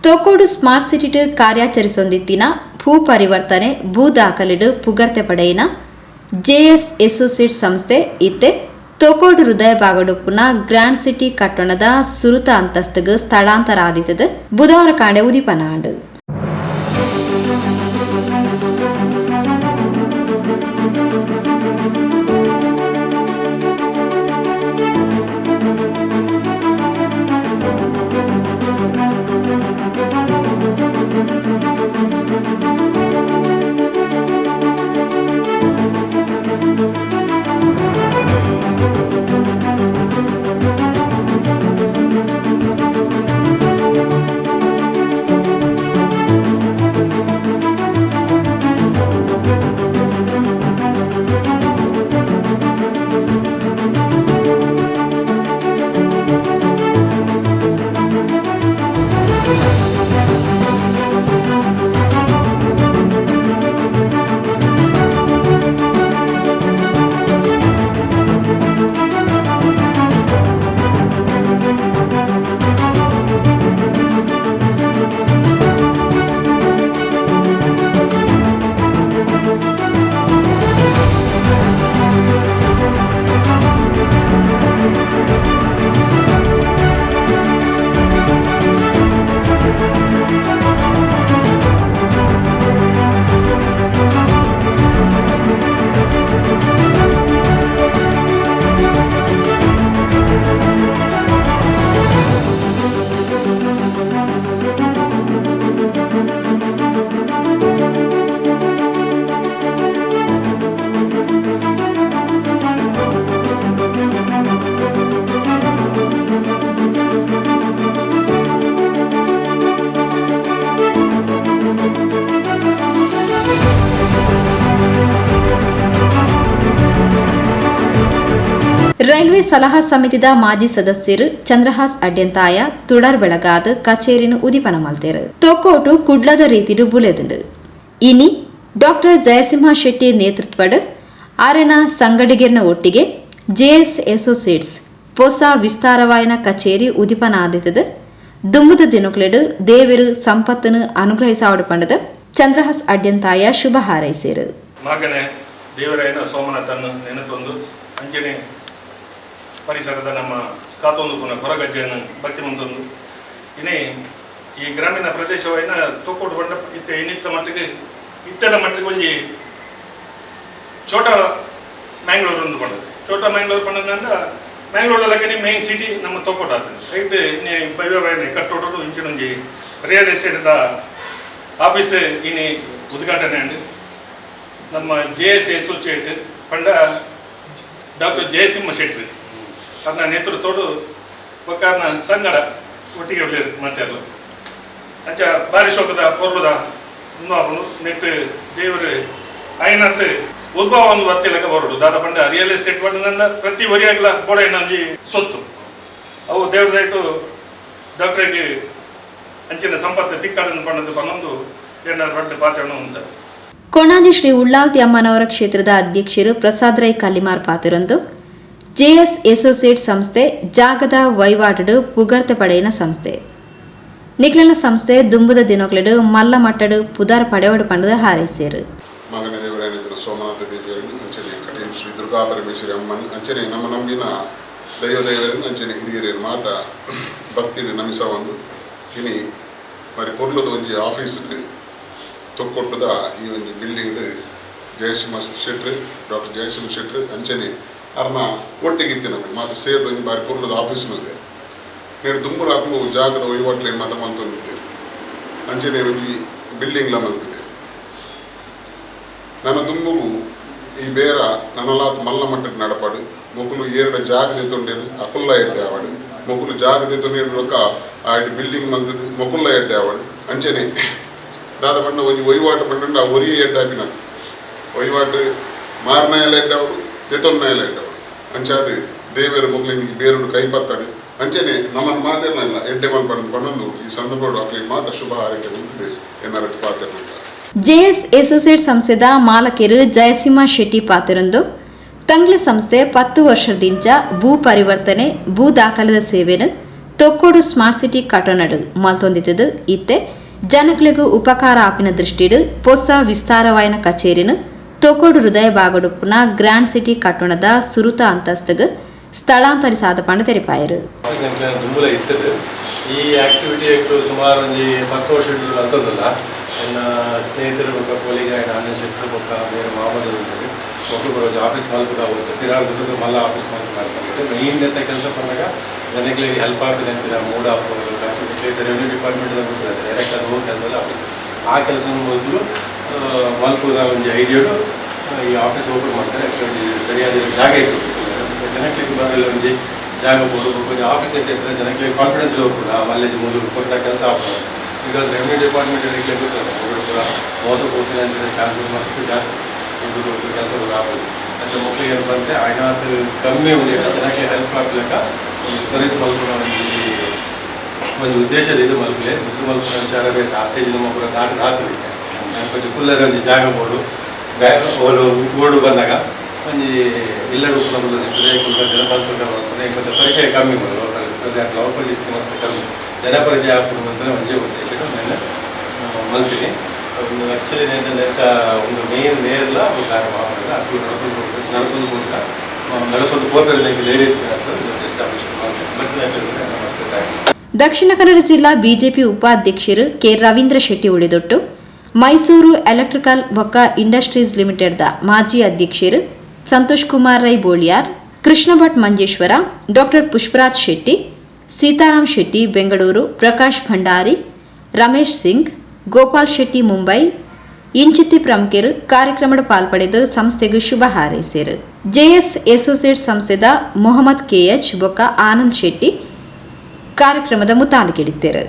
ತೊಕ್ಕೊಡು smart ಸಿಟಿಟ್ ಕಾರ್ಯಾಚರಿಸೊಂದಿತ್ತಿನ ಭೂ ಪರಿವರ್ತನೆ ಭೂ ದಾಖಲೆಡ್ ಪುಗರ್ತೆ ಪಡೆಯಿನ ಜೆಎಸ್ ಅಸೋಸಿಯೇಟ್ ಸಂಸ್ಥೆ ಇತ್ತೆ ತೊಕ್ಕೊಡು ಹೃದಯ ಭಾಗಡುಪ್ಪುನ ಗ್ರ್ಯಾಂಡ್ ಸಿಟಿ ಕಟ್ಟಣದ ಸುರುತ ಅಂತಸ್ತುಗ್ ಸ್ಥಳಾಂತರ ಆದಿತ್ತದು. ಬುಧವಾರ ಕಾಂಡೆ ಉದಿಪನ ಆಂಡ್. ರೈಲ್ವೆ ಸಲಹಾ ಸಮಿತಿದ ಮಾಜಿ ಸದಸ್ಯರು ಚಂದ್ರಹಾಸ್ ಅಡ್ಯಂತಾಯ ತುಡರ್ ಬೆಳಗಾದ ಕಚೇರಿನ ಉದಿಪನ ಮಲ್ತೇರು. ತೊಕ್ಕೋಟು ಕುಡ್ಲದ ರೀತಿಡು ಬುಲೆದುಂಡು. ಇನಿ ಡಾಕ್ಟರ್ ಜಯಸಿಂಹ ಶೆಟ್ಟಿ ನೇತೃತ್ವಡ್ ಆರೆನ ಸಂಗಡಿಗೆರ್ನ ಒಟ್ಟಿಗೆ ಜೆಎಸ್ ಅಸೋಸಿಯೇಟ್ಸ್ ಪೊಸ ವಿಸ್ತಾರವಾಯಿನ ಕಚೇರಿ ಉದಿಪನ ಆದಿತ್ತದು. ದುಂಬುದ ದಿನಕ್ಲೆಡು ದೇವೆರು ಸಂಪತ್ತನ್ನು ಅನುಗ್ರಹಿಸಾವಡು ಪಂಡದು ಚಂದ್ರಹಾಸ್ ಅಡ್ಯಂತಾಯ ಶುಭ ಹಾರೈಸಿರು. ಮಗನೇ ದೇವರಾಯನ ಸೋಮನಾಥನ್ನು ನೆನೆತೊಂದು ಅಂಚನೆ ಪರಿಸರದ ನಮ್ಮ ಕಾತೊಂದು ಪುನಃ ಕೊರಗಜ್ಜೆಯನ್ನು ಭಕ್ತಿ ಮುಂದೊಂದು ಇನಿ ಈ ಗ್ರಾಮೀಣ ಪ್ರದೇಶವಾಯಿನ ತೊಕ್ಕೊಡು ಬಂಡ ಇತ್ತೆ ಇನ್ನಿತ್ತ ಮಟ್ಟಿಗೆ ಇತ್ತದ ಮಟ್ಟಿಗೆ ಒಂಜಿ ಚೋಟ ಮ್ಯಾಂಗ್ಳೂರು ಒಂದು ಬಂಡದು. ಚೋಟ ಮ್ಯಾಂಗ್ಳೂರು ಪಂಡಂದ ಮ್ಯಾಂಗ್ಳೂರ್ ಮೇನ್ ಸಿಟಿ ನಮ್ಮ ತೊಕ್ಕೊಟ್ಟು ಆತದೆ. ರೈಟ್, ಇನ್ನೆ ಬೈವ ಕಟ್ಟೋಡು ಇಂಚಿನ ಒಂಜಿ ರಿಯಲ್ ಎಸ್ಟೇಟ್ದ ಆಫೀಸ್ ಇನಿ ಉದ್ಘಾಟನೆ ಅಂಡ್ ನಮ್ಮ ಜೆ ಎಸ್ ಅಸೋಸಿಯೇಟ್ ಪಂಡ ಡಾಕ್ಟರ್ ಜಯಸಿಂಹ ಶೆಟ್ಟಿ ಅದನ್ನ ನೇತೃತ್ವಡು ಬೊಕ್ಕ ಸಂಗಡ ಒಟ್ಟಿಗೆ ಉಳ್ಳೇರು ಮಾತಾಡಲು ಅಂಚ ಬಾರಿ ಶೋಕದ ಪೊರ್ಲುದ ಉಂದು ನೆಟ್ ದೇವರು ಆಯ್ನತ್ ಉದ್ಭವ ಒಂದು ಬತ್ತಿಲಕ ಬರೋಡು. ದಾದ ಪಂಡ ರಿಯಲ್ ಎಸ್ಟೇಟ್ ಪಂಡ ಪ್ರತಿ ಒರಿಯಾಗ್ಲ ಬೋಡ ಒಂಜಿ ಸೊತ್ತು. ಅವು ದೇವ್ರ ದಯಟು ಡಾಕ್ಟ್ರಿಗೆ ಅಂಚಿನ ಸಂಪತ್ತು ತಿಕ್ಕಾಡನ್ನು ಪಂಡದ್ದು ಪನ್ನೊಂದು ಏನಾದ್ರು ದೊಡ್ಡ ಪಾತ್ರವನ್ನು ಉಂಟು. ಕೊಣಾಜೆ ಶ್ರೀ ಉಳ್ಳಾಲ್ತಿ ಅಮ್ಮನವರ ಕ್ಷೇತ್ರದ ಅಧ್ಯಕ್ಷರು ಪ್ರಸಾದ್ ರೈ ಕಲ್ಲಿಮಾರ್ ಪಾತಿರೊಂದು ಜೆಎಸ್ ಅಸೋಸಿಯೇಟ್ ಸಂಸ್ಥೆ ಜಾಗದ ವಹಿವಾಟುಡು ಪುಗರ್ತೆ ಪಡೆಯಿನ ಸಂಸ್ಥೆ. ನಿಕ್ಲಿನ ಸಂಸ್ಥೆ ದುಂಬುದ ದಿನಕ್ಲೆಡು ಮಲ್ಲ ಮಟ್ಟಡು ಪುದಾರ್ ಪಡೆವಡು ಪಂಡದ ಹಾರೈಸಿರು. ಮಗನ ದೇವರಾಯನ ಸೋಮನಾಥ ದೇವಿಯರನ್ನು ಅಂಚನೆ ಕಟೀಲು ಶ್ರೀ ದುರ್ಗಾ ಪರಮೇಶ್ವರಿ ಅಮ್ಮನ್ ಅಂಚನೆ ನಮ್ಮ ನಂಬಿನ ದೈವ ದೈವರನ್ನು ಅಂಚನೆ ಹಿರಿಯರೇನು ಮಾತ ಭಕ್ತಿಡು ನಮಿಸ ಒಂದು ಇನಿ మరి ಪೊರ್ಲದ ಒಂಜಿ ಆಫೀಸ್ ತೊಕ್ಕೊಟ್ಟದ ಈ ಒಂಜಿ ಬಿಲ್ಡಿಂಗ್ ಜಯಸಿಂಹ ಶೆಟ್ರು, ಡಾಕ್ಟರ್ ಜಯಸಿಂಹ ಶೆಟ್ರು ಅಂಚನೆ ಅರ್ನ ಒಟ್ಟಿಗೆ ನಮಗೆ ಮಾತ ಸೇರ್ದು ಒಂಜಿ ಬಾರಿ ಪೊರ್ಲದ ಆಫೀಸ್ ಮಲ್ದೆ ನೇಡು ದುಂಬುಲಾಕಲು ಜಾಗದ ವಹಿವಾಟ್ಲೇನು ಮಾತ ಮಲ್ತೊಂದಿದ್ದೇರು ಅಂಚನೆ ಒಂಜಿ ಬಿಲ್ಡಿಂಗ್ಲ ಮಲ್ತಿದ್ದೇರು. ನನ್ನ ದುಂಬುಗು ಈ ಬೇರ ನನ್ನಲಾತ್ ಮಲ್ಲ ಮಟ್ಟದ ನಡಪಾಡು ಮೊಕುಲು ಏರಡ ಜಾಗ ದೆತ್ತೊಂಡೇರು ಅಕುಲ್ಲ ಎಡ್ಡೆ ಆವಡು ಮೊಕುಲು ಜಾಗ ದೆತ್ತೊಂಡೇರು ಆ ಬಿಲ್ಡಿಂಗ್ ಮಲ್ತದ್ದು ಮೊಕುಲ್ಲ ಎಡ್ಡೆ ಆವಡು ಅಂಚನೆ ದಾದ ಪಂಡ ಒಂಜಿ ವಹಿವಾಟು ಪಂಡ ಆ ಒರಿಯೇ ಎಡ್ಡೆ ಆಪಿನಂತ ವಹಿವಾಟು ಮಾರ್ನಾಯಲ ಎಡ್ಡೆ ಆವಡು ದೆತ್ತೊನ್ನಾಯಲ ಎಡ್ಡೆ ಆವಡು ಅಂಚಾದ ದೇವೇರು ಮೊಕಲಿನ ಬೇರುಡು ಕೈಪತ್ತಾಡು ಅಂಚನೆ ನಮ್ಮನ್ನು ಮಾತೇನಲ್ಲ ಎಡ್ಡೆ ಮಲ್ಪಡದು ಪನ್ನೊಂದು ಈ ಸಂದರ್ಭಡು ಅಕ್ಲಿಗೆ ಮಾತ ಶುಭ ಹಾರೈಕೆ ಉಂಟಿದೆ ಎನ್ನರಟ್ಟು ಪಾತೆರ್ನಂತ. ಜೆಎಸ್ ಅಸೋಸಿಯೇಟ್ ಸಂಸ್ಥೆದ ಮಾಲಕರು ಜಯಸಿಂಹ ಶೆಟ್ಟಿ ಪಾತಿರೊಂದು ತಂಗ್ಲ ಸಂಸ್ಥೆ 10 ವರ್ಷದಿಂಚ ಭೂ ಪರಿವರ್ತನೆ ಭೂ ದಾಖಲೆದ ಸೇವೆನು Thokkottu smart city ಕಟ್ಟಣಡು ಮಲ್ತೊಂದಿತ್ತದು ಇತ್ತೆ ಜನಕ್ಲೆಗ್ ಉಪಕಾರ ಆಪಿನ ದೃಷ್ಟಿಡ್ ಪೊಸ ವಿಸ್ತಾರವಾಯಿನ ಕಚೇರಿನು ತೊಕ್ಕೊಡು ಹೃದಯ ಬಾಗಡುಪ್ಪುನ ಗ್ರ್ಯಾಂಡ್ ಸಿಟಿ ಕಟ್ಟಣದ ಸುರುತ ಅಂತಸ್ತಗ್ ಸ್ಥಳಾಂತರಿಸಾದ ಪಂಡ ತೆರಿಪಾಯರು. ಆಫೀಸ್ ಎಂಕ್ಲೆನ ದುಂಬುಲ ಇತ್ತದು. ಈ ಆಕ್ಟಿವಿಟಿ ಸುಮಾರು ಒಂಜಿ 10 ವರ್ಷ ಮಲ್ತೊಂದುಲ್ಲ. ಎನ್ನ ಸ್ನೇಹಿತರು ಬೊಕ್ಕ ಕೊಲೀಗ್ ಆಯಿನ ಆನಂದ್ ಶೆಟ್ಟರು ಬೊಕ್ಕ ಬೇರೆ ಮಾಮೂಲು ಉಂಟು. ಮಕ್ಕಳು ಬರೋ ಆಫೀಸ್ ಮಲ್ಪುಗ ಹೋಗ್ತದೆ. ಪಿರಾಳು ಮಲ್ಲ ಆಫೀಸ್ ಮಲ್ಪು. ಮೇನ್ ಎಂತ ಕೆಲಸ ಪನ್ನಗ ಜನಗಳಿಗೆ ಹೆಲ್ಪ್ ಆಪಿನ ಅಂಚಿನ ಮೂಡ್ app revenue department ಗೊತ್ತಿದೆ, ಡೈರೆಕ್ಟ್ ಅದು ಹೋಗಿ ಕೆಲಸ ಎಲ್ಲ ಆಪುಂಡು. ಆ ಕೆಲಸ ಮೊದಲು ಮಲ್ಪುದ ಒಂಜಿ ಐಡಿಯಾಡು ಈ ಆಫೀಸ್ ಓಪನ್ ಮಾಡ್ತಾರೆ. ಆ್ಯಕ್ಚುಲಿ ಸರಿಯಾದ ಜಾಗ ಇತ್ತು. ಜನಗಳಿಗೆ ಬರಲ್ಲ, ಒಂಜಿ ಜಾಗ ಬೋಡು. ಒಂಜಿ ಆಫೀಸ್ ಇಟ್ಟಿದ್ರೆ ಜನಗಳಿಗೆ ಕಾನ್ಫಿಡೆನ್ಸ್ ಹೋಗ್ಬೋದು. ಆ ಮಲ್ಲೇಜ್ ಮೊದಲು ಕೊಟ್ಟ ಕೆಲಸ ಆಗ್ತದೆ. Because revenue department ಜನಗಳಿಗೆ ಗೊತ್ತಿಲ್ಲ, ಅವರು ಕೂಡ ಮೋಸ ಹೋಗ್ತೀನಿ ಅಂತ ಚಾನ್ಸಸ್ ಮಸ್ತ್ ಜಾಸ್ತಿ. ದುಡ್ಡು ಕೊಟ್ಟು ಕೆಲಸ ಕೂಡ ಆಗ್ಬೋದು ಅಂತ. ಮಕ್ಕಳಿಗೆ ಏನು ಬಂತೆ ಆಯ್ನಾತ್ ಕಮ್ಮಿ ಒಂದು ಜನಕ್ಕೆ ಹೆಲ್ಪ್ ಆಗ್ಲಿಕ್ಕ ಒಂದು ಸರ್ವಿಸ್ ಮಲ್ಪುನ ಒಂಜಿ ಒಂದು ಉದ್ದೇಶದ ಇದು ಮಲ್ಪಲೆ. ದುಡ್ಡು ಮಲ್ಪುನ ವಿಚಾರ ಬೇಕು. ಆ ಸ್ಟೇಜ್ ನಮ್ಮ ಪೂರ ದಾಟಿ ದಾಟಿರುತ್ತೆ. కొంచెం ಕುಲ್ಲರೆ ಒಂಜಿ ಜಾಗ ಬೋಡು. ಬ್ಯಾಗ್ ಓಲು ಓಡು ಬಂದಾಗ ಒಂಜಿ ಇಲ್ಲಡು ಮಲ್ಪುನ కొంచెం ಪರಿಚಯ ಕಮ್ಮಿ ಬೋಡು. ಲೋಕಲ್ ಲೋಕಲ್ ಇತ್ತು ಮಸ್ತ್ ಕಮ್ಮಿ ಜನ ಪರಿಚಯ ಆಪುಂಡು ಅಂತ ಒಂಜಿ ಉದ್ದೇಶ ನಾನು ಮಲ್ತೀನಿ. ಒಂದು ಆ್ಯಕ್ಚುಲಿ ಎಂತ ಒಂದು ಮೇನ್ ನೇರ್ಲ ಕಾರ ಮಾಮೂಲ ಅಕ್ಕಲು ನಡತೊಂದು ನಡತೊಂದು ಪೋತ ನಡತೊಂದು ಪೋಪೆರ್ ಲೇರಿ ಎಸ್ಟಾಬ್ಲಿಷ್ ಮಾಡ್ತೀನಿ. ನಮಸ್ತೆ, thanks. Dakshina Kannada ಜಿಲ್ಲಾ ಬಿಜೆಪಿ ಉಪಾಧ್ಯಕ್ಷರು ಕೆ ರವೀಂದ್ರ ಶೆಟ್ಟಿ ಉಳಿದೊಟ್ಟು, ಮೈಸೂರು ಎಲೆಕ್ಟ್ರಿಕಲ್ ಬೊಕ್ಕ ಇಂಡಸ್ಟ್ರೀಸ್ ಲಿಮಿಟೆಡ್ದ ಮಾಜಿ ಅಧ್ಯಕ್ಷರು ಸಂತೋಷ್ ಕುಮಾರ್ ರೈ ಬೋಳಿಯಾರ್, ಕೃಷ್ಣ ಭಟ್ ಮಂಜೇಶ್ವರ, ಡಾಕ್ಟರ್ ಪುಷ್ಪರಾಜ್ ಶೆಟ್ಟಿ, ಸೀತಾರಾಮ್ ಶೆಟ್ಟಿ ಬೆಂಗಳೂರು, ಪ್ರಕಾಶ್ ಭಂಡಾರಿ, ರಮೇಶ್ ಸಿಂಗ್, ಗೋಪಾಲ್ ಶೆಟ್ಟಿ ಮುಂಬೈ ಇಂಚಿತ್ತಿ ಪ್ರಮುಖರು ಕಾರ್ಯಕ್ರಮದ ಪಾಲ್ಪಡೆದು ಸಂಸ್ಥೆಗೆ ಶುಭ ಹಾರೈಸಿರು. ಜೆಎಸ್ ಅಸೋಸಿಯೇಟ್ ಸಂಸ್ಥೆದ ಮೊಹಮ್ಮದ್ ಕೆಎಚ್ ಬೊಕ್ಕ ಆನಂದ್ ಶೆಟ್ಟಿ ಕಾರ್ಯಕ್ರಮದ ಮುತಾಲಿಕೆಡಿತ್ತರು.